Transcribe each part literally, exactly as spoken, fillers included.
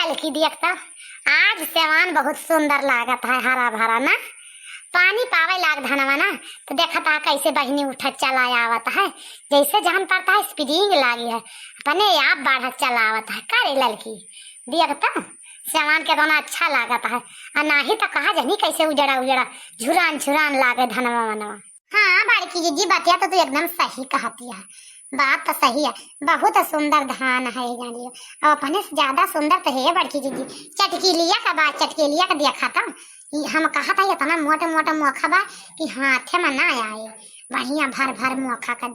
बल्कि देख तो, आज सेवान बहुत सुंदर लागत है, हरा भरा ना। पानी पावे लाग धनवा ना, तो देखत है कैसे बहिनी उठत चला आवत है, जैसे जान पड़ता है spring लागी है, अपने आप बढ़त चला आवत है। का रे ललकी, देख तो सेवान के दोना अच्छा लागत है। आ नाही तो कहा जनी कैसे उजड़ा उजड़ा झुरान झुरान लागे धनवा मनवा। हाँ बड़की जिज्जी, बतिया तो तू एकदम सही कहती है, बात तो सही है। बहुत सुंदर धान है, जान लियो। अब अपने से ज्यादा सुंदर तो है बड़की जिज्जी। चटकीलिया का बा, चटकीलिया का देखा तो, ई हम कहा था इतना मोटा मोटा मोखा बा कि हाथे में ना आए। बढ़िया भर भर मोखा का,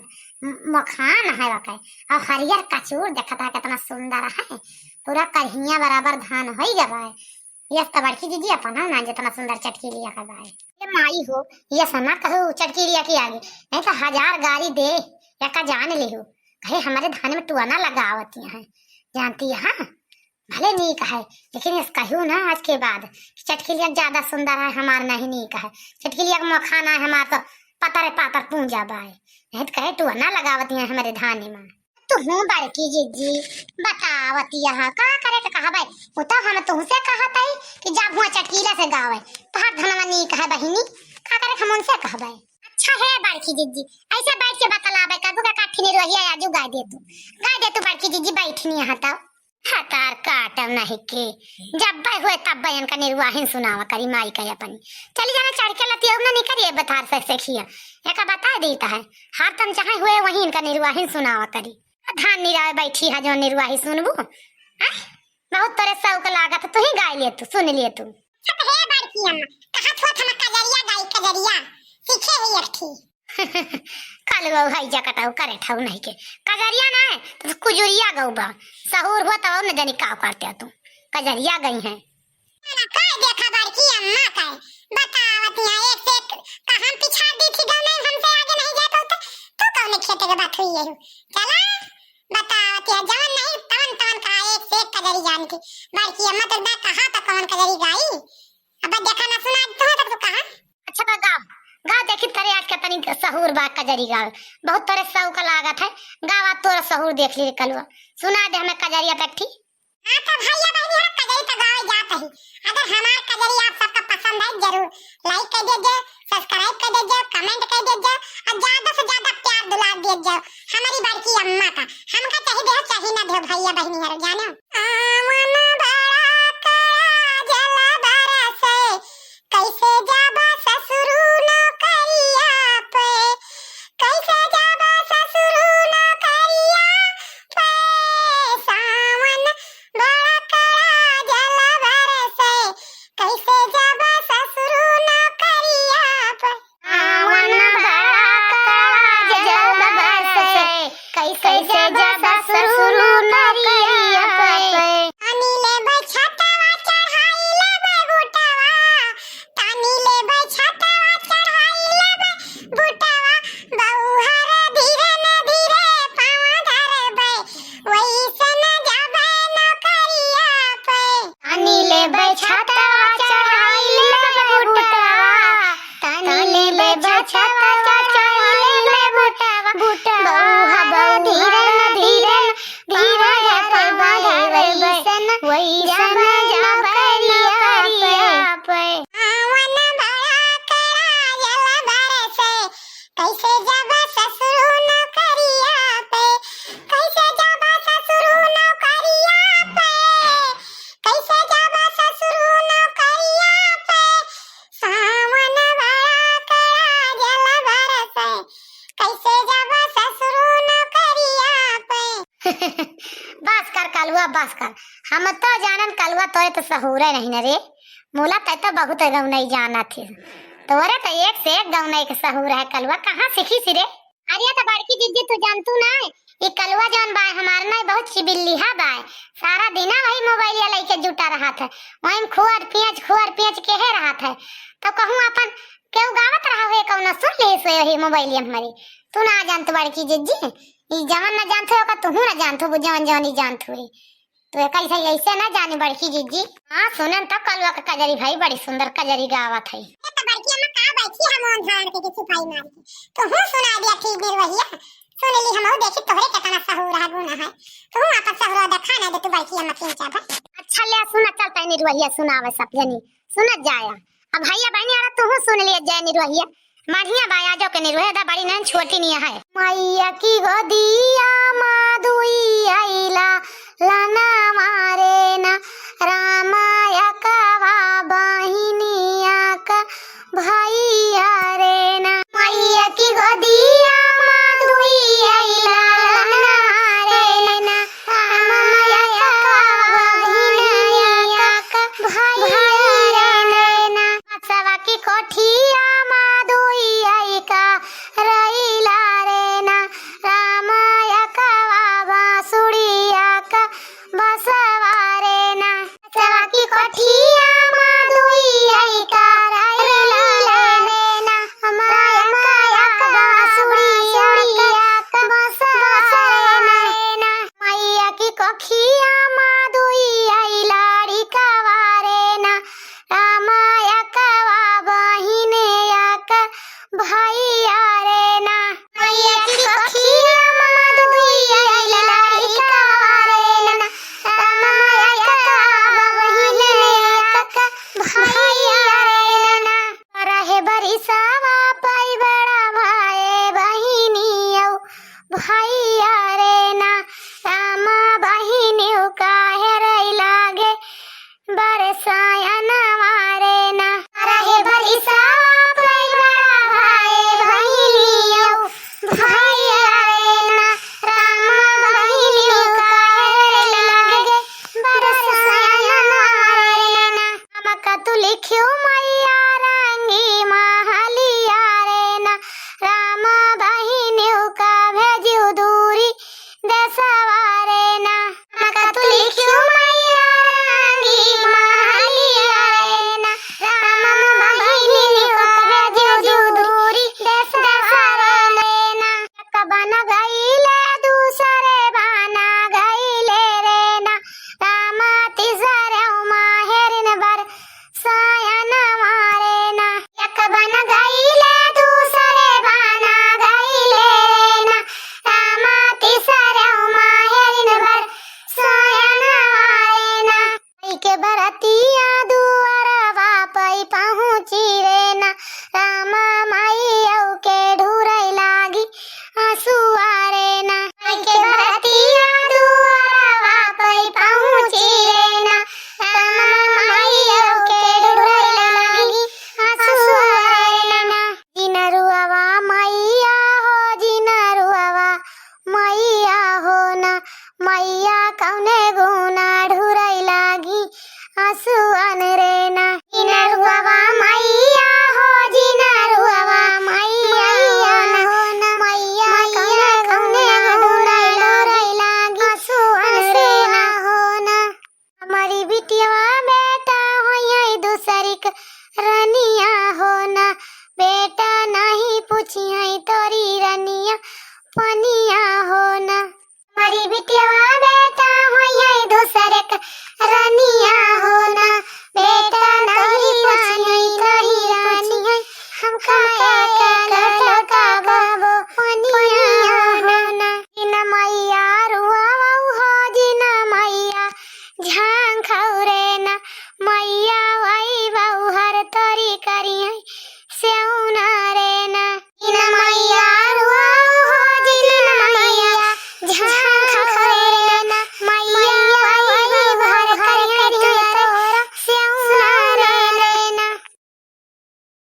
मोखान है वकै। और हरियर कचूर देखा था कितना सुंदर है, पूरा कढ़िया बराबर धान हो गवा है। यस त बड़की जिज्जी, अपन हो ना जितना सुंदर चटकीलिया का बाय। ए माई हो, यस ना कहू चटकीलिया के आगे, नहीं तो हजार गारी दे, या का जान लेहू। कहे हमरे धान में टुअना लगावती हैं, जानती है? भले नीक है, लेकिन यस कहू ना आज के बाद कि चटकीलिया ज्यादा सुंदर है, हमार नहीं नीक है। चटकीलिया का मोखान है, हमार तो पतरे पातर पूंजा बाय। नहीं तो कहे टुअना लगावती हैं हमरे धान में। तुहूँ बड़की जिज्जी बतावत यहा का करे के कहबै? उ तो हम तुहसे कहत हई कि जा हुआ चटकीला से गावे, तहार धनवा नीक है बहिनी, का करे के हम उनसे कहबै? अच्छा है बड़की जिज्जी, ऐसे बैठ के बतलावे करबू का काठी निरवहिया आजू गाय दे तू, गाय दे तू बड़की जिज्जी बैठनी यहाँ तो। हतार काटम नहीं के, जब हुए तब इनका निर्वाहिन सुनावा करी माई का अपनी। चली जाना चढ़ के लतिया ना नहीं करिए बतार से, से खिया, एका बता देता है, हर तन जहाँ हुए वहीं इनका निर्वाहिन सुनावा करी। धान निरावे बैठी है जो निर्वाही सुनबू? हैं? बहुत तोरे शौक लागत, तू ही गाय ले तू, सुन ले तू। अब हे बड़की अम्मा, कहा थो थमा कजरिया गाई, कजरिया सीखे ही एक ठी। कलुआ है जकटाऊ करे ठाऊ नहीं के। कजरिया ना है, तो कुजुरिया गऊ बा। सहूर हुआ तब न जानी का करते तू। कजरिया गई है। ना, का देखा बड़की अम्मा का है? बतावत यहाँ एक से एक कहम पिछाड़ दी थी, गाँव में हमसे आगे नहीं जा पाऊ तो तू कौन खेते के बात हुई है? चला, बतावत यहाँ जवन नहीं तवन तवन कहा एक से एक कजरी जान के। बड़की अम्मा तो ना कहा तो कौन कजरी गाई? अब देखा ना सुना तू तो तू कहा। अच्छा तो गाओ, गाओ देखी तरे आज के तनी सहूर बा कजरी गाओ। बहुत तोरे शौक लागत है, गावा तोरा सहूर देख ली कलुआ। सुना दे हमें कजरिया बैठी। हाँ, तो भैया बहनी हो, कजरी तो गावे जात ही। अगर हमार कजरी आप सबका पसंद है, जरूर like कर दीजिए, subscribe कर दीजिए, comment कर दीजिए और ज्यादा से ज्यादा प्यार दुलार दीजिए हमारी बड़की अम्मा का। हमका चाहे दे, चाहे ना दे, भैया बहनी हो, जानो। आवन बड़ा कड़ा जल बरसे, कैसे जाबा ससुरू नौकरिया पे, कैसे जाबा ससुरू नौकरिया पे, सावन बड़ा कड़ा जल बरसे, कैसे जाबा ससुरू नौकरिया पे। सावन बड़ा कड़ा जल बरसे, कैसे जाबा ससुरू नौकरिया पे। अनिले बछतवा चढ़ाई लेबे बुटवा, तानी लेबे छतवा चढ़ाई लेबे बुटवा, बउहर धीरे न धीरे पाँव धरबे, वैसन जाबे नौकरिया पे। तानी लेबे छतवा चढ़ाई लेबे बुटवा, तानी लेबे छतवा चढ़ाई लेबे बुटवा, बउहर धीरे न धीरे धीरे पाँव धरबे, वैसन वैसन जाबे नौकरिया पे। आवन बड़ा कड़ा जल बरसे, कैसे जाबा ससुरू नौकरिया पे, कैसे जाबा ससुरू नौकरिया पे, कैसे जाबा ससुरू नौकरिया पे, सावन बड़ा कड़ा जल बरसे, कैसे जाबा ससुरू नौकरिया पे। बस कर कलुआ, बस कर। हम तो जानन कलुआ, तोरे तो सहूरे नहीं न रे। मूला तै तो बहुत गौनई जानत है। तोरे तो एक से एक गौनई के सहूर है कलुआ। कहाँ सीखी सी रे? अरे तो बड़की जिज्जी तू जानतू ना, ई कलुआ जौन बाय हमार ना, बहुत चिबिल्लिहा बाय। सारा दिना वही मोबाइलिया लइके जुटा रहत है, वही में खुअर पियच, खुअर पियच केहे रहत है। तो कहूँ अपन केहू गावत रहा हुए कौनो सुन ले सोए वही मोबाइलिया में हमारी। तू ना जानत बड़की जिज्जी, ई जवन ना जानत हो, ओका तुहू ना जानत हो, जवन जवन ई जानत हुए। तो कैसे ऐसे ना जानी बड़की जिज्जी? हाँ, सुनन तो कलुआ के कजरी भाई, बड़ी सुंदर कजरी गावत है। ए तो बड़की अम्मा का बैठी हम ओन धान के, के सिपाही मार के। तुहू सुना दिया ठीक निर्वहिया। सुन ली हमहू, देखी तोहरे केतना सहूर है, गुण है। तुहू अपन सहूर देखा ना दे तू बड़की अम्मा तीन चार भाई। अच्छा ले सुना, चल तै निरवहिया सुनावे सब जनी, सुनत जाया। अब भैया बहिनी आरा तुहू सुन लिए जय निरवहिया। बढ़िया बा, आजो के निरवहिया दा बड़ी नैन छोटी निया है। मैया की गोदिया मा दुई अइला लना मारे ना, रामा यकवा बहिनिया का भैया रे ना। मैया की गोदिया मा दुई अइला लना रे ना, रामा यकवा बहिनिया का भैया रे ना। बसवा की कोठिया मा दुई अइका रइला रे ना, रामा यकवा बांसुरिया का बसवा रे ना। बसवा की कोठिया मा दुई अइका रइला रे ना, रामा यकवा बांसुरिया का बसवा रे ना। मैया की कोखिया मा दुई अइला लड़िकवा रे ना, रामा यकवा बहिनिया का भैया रे ना। मैया की कोखिया मा दुई अइला लड़िकवा रे ना, रामा यकवा बहिनिया का भैया रे ना। रहे बरिसवा पई बड़ा भाई बहिनी औ भैया रे ना, रामा बहिनी काहे रही लागे बरसायनवा रे ना। रहे बरिसवा पई बड़ा भाई बहिनी औ भैया रे ना, रामा बहिनी काहे रही लागे बरसायनवा रे ना। हमका तू लिखियो